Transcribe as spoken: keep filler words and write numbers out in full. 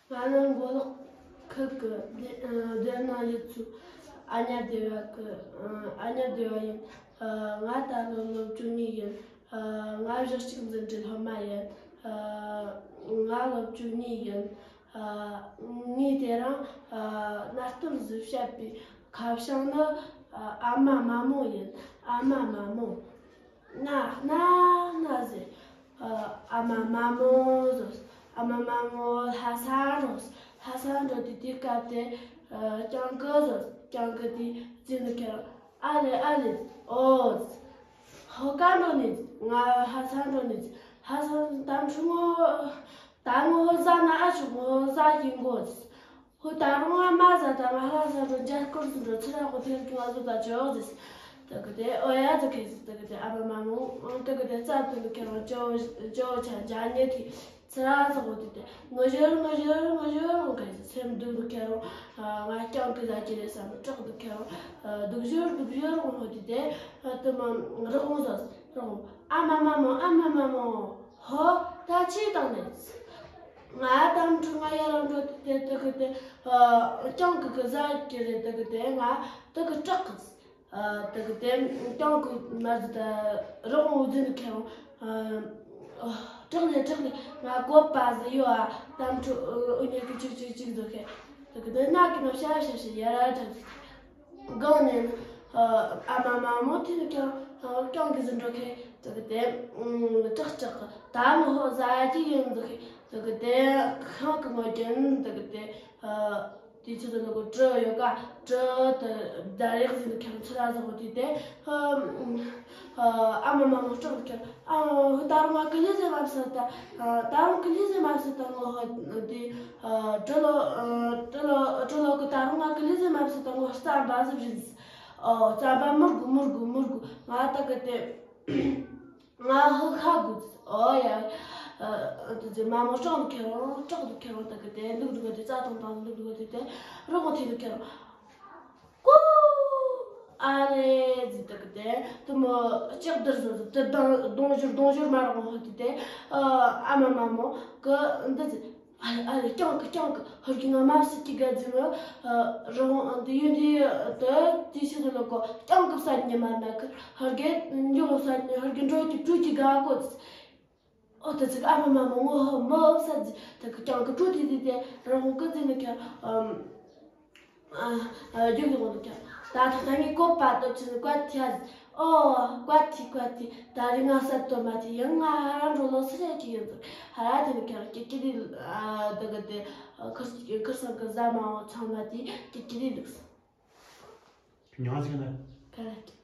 ང་ནི་མགོ་ལོག་ཁུལ་གྱི་སྡེ་ཨ་སྡེ་ནང་ཡུལ་ཚོའི་ཨ་ཉ་སྡེ་བ་གི་ཨ་ཨ་ཉ་སྡེ་བ་ཡིན། ཨ་ང་ད་ལོ་ལོ་བཅུ་གཉིས་ཡིན། ཨ་ང་གཞི་གཅིག་འཛིན་གྲྭའི་སློབ་མ་ཡིན། ཨ་ང་ལོ་བཅུ་གཉིས་ཡིན། ཨ་ངས་དེ་རིང་ཨ་གནའ་གཏམ་ཟིག་བཤད་པའི་ཁ་བྱང་ནི་ཨ་ཨ་མ་དམར་མོ་ཡིན། ཨ་མ་དམར་མོ། ན་ན་ན་ཟེར། ཨ་ཨ་མ་དམར་མོ་ཟེར། ཨ་མ་དམར་མོ་ལྷ་ས་འགྲོ། ལྷ་ས་འགྲོ་དུས་དེ་སྐབས་དེ་ཨ་སྤྱང་ཀི་ཟེར། སྤྱང་ཀི་དེ་ཟེར་ནི་ཁྱེར། ཨ་ལེ་ཨ་ལེ། ཨོ། ཧོ་ཀ་འགྲོ་ནི། ང་ལྷ་ས་འགྲོ་ནི། ལྷ་ས་ད་འཕྲུ་ངོ་། ད་ངོ་ཟ་ན་ཨ་ཆུ་ངོ་ཟ་ཡིན་གོ། ཧོ་ད་རུང་ང་མ་ཟ་ད་ང་ལྷ་ས་འགྲོ། མཇལ་སྐོར་ཟིན་འགྲོ། ཚུར་ར་གོ་དེ་རིང་ང་ཚོ་ད་ཇོ་ཟེར། དེ་གི་དེ་ཨོ་ཡ་ཟེར་ཁེ་ཟེར། དེ་གི་དེ་ཨ་མ་དམར་མོ་དེ་གི་དེ་རྩ་དེ་ལ་ཁྱེར་རང་ཇོ་ཇོ་ཆ་མཇལ་ཉེ་དེ་ཚུར་ར་ཟེར་གོ་དེ་དེ་ངོ་ཞོར་ངོ་ཞོར་ངོ་ཞོར་ངོ་ཁེ་ཟེར། སེམས་སྡུག་འདུག་ཁྱེར་རང་ང་སྐྱོང་གི་ཟ་ཀྱི་རེད་བསམ་སྐྲག་འདུག་ཁྱེར་རང་སྡུག་ཞོར་སྡུག་ཞོར་ངོ་ཧོ་དེ་དེ་དེ་མ་རི་བོང་ཟེར། རི་བོང་ཨ་མ་དམར་མོ། ཨ་མ་དམར་མོ། ཧོ། ད་ཅི་བཏང་ནས། ང་དམ་ཕྲུག་ང་ཡར་ལངས་འགྲོ་དེ་དེ་གི་དེ་ཨ་སྤྱང་ཀི་གི་ཟ་གི་རེད། དེ་གི་དེ་ང་དེ་གི་སྐྲག་གི། ཨ་དེ་གི་དེ་སྤྱང་ཀི་མ་ཟི་ད་རོགས་འུ་ཟི་ནི་ཁེ་རང་ཨ་སྐྲག་ནས་སྐྲག་ནས། ང་གོ་པ་ཟི་ཡོད་ཨ། དམ་ཕྲུག་འུ་གཉིས་ཀྱི་ཅིག་ཅིག་ཅིག་འདུག་ཁེ། དེ་གི་དེ་ན་གི་ན་ཤ་ཤ་ཤ་ཡར་ར་དྲག་གི། སྒང་ནས་ཨ་མ་དམར་མོ་དེ་ནི་ཀྱང་ཀྱང་གི་ཟིན་འགྲོ་ཁེ། དེ་གི་དེ་སྐྲག་སྐྲག་གི་ད་ངོ་ཧོ་ཟ་གི་ཡིན་འདུག་ཁེ། དེ་གི་དེ་ཤང་གི་ངོ་རྒྱན་དེ་གི་དེ་དེ་ཚོ་དེ་ལ་གོ་གྲི་ཡོད་ཀ། གྲི་དེ་ད་རེག་ཟིན་ཁྱང་ཚུར་ར་ཟ་གོ་དེ་དེ་ཨ་མ་དམར་མོ་སྐྲག་གི་ཁྱང་ཨ་ད་རུང་ང་ཀི་ལི་ཟེ་མ་བསད་ད། ད་རུང་ཀི་ལི་ཟེ་མ་བསད་ད་ངོ་ཧོ་དེ། ཨ་སྤྲེལ་ལོ། ཨ་སྤྲེལ་ལོ་སྤྲེལ་ལོ་གི་ད་རུང་ང་ཀི་ལི་ཟེར་མ་བྱེད་དང་ངོ་རྩམ་པ་ཟིག་རིན། ཨོ་རྩམ་པ་མུར་གུ་མུར་གུ་མུར་གུ། ང་ད་གི་དེ་ང་ཧུ་ཁ་གུ། ཨོ་ཡ། ཨ་དེ་ཚེ་མ་མོ་སྐྲག་འདུག་ཁྱེར་རོ། སྐྲག་འདུག་ཁྱེར་རོ། ད་གི་དེ་འདུག་འདུག་གི་དེ་རྩ་དང་དང་འདུག་འདུག་གི་དེ་དེ་རོ་གོ་ཐི་འདུག་ཁྱེར་རོ། ཀུ། ཨ་རེ་ཟི་ད་གི་དེ་དུ་མོ་ལྕགས་དར་བཟོ་ཟི་དེ་གདོང་གདོང་ཞོར་གདོང་ཞོར་མ་རོག་ཧོ་དེ་དེ་ཨ་མ་མ་མོ་གི་འདི་ཟི། ཨ་ཨ་རེ་སྐྱོང་གི་སྐྱོང་གི་ཧོར་གི་ང་མ་སི་ཀི་ག་ཟི་མོ། རང་དེ་ཡོད་འདི་དེ་དེ་ཤི་ཟི་ལོ་གོ་སྐྱོང་གི་ས་ཉི་མ་ན་གི་ཧོར་གི་འཇོག་ས་ཧོར་གི་འགྲོ་གི་བྲུ་གི་ག་གོ་ཟི། ཨོ་ད་ཅིག་ཨ་མ་མ་མོ་ངོ་ཧོ་མོ་ས་ཟི་ད་གི་སྐྱོང་གི་བྲུ་དེ་དེ་དེ་རང་གི་ཟི་ནི་ཁྱ། ཨ་རྒྱུག་གི་འོང་དུ་ཀྱང་ད་ཐག་ད་ངས་བཀོད་པ་ལྟོ་ཆུ་ནི་བཀའ་ཐི་ཨ་ཟི། ཨོ་བཀའ་ཐི་བཀའ་ཐི་ད་རི་ང་ས་ལྟོ་མ་ཐི་ཡང་ང་ཧ་ར་འགྲོ་ལོ་སི་རེ་ཀི་ཡོད་འདུག་ཧ་ར་དེ་ནི་ཁྱེར་ཀི་ཀི་རི་ཨ་ད་གི་དེ་ཁིར་ཁིར་སང་གི་ཟ་མ་འོ་ཚང་མ་དེ་ཀི་ཀི་རི་འདུག་ཉང་ཟིག་ན། ག་ར་ཀི།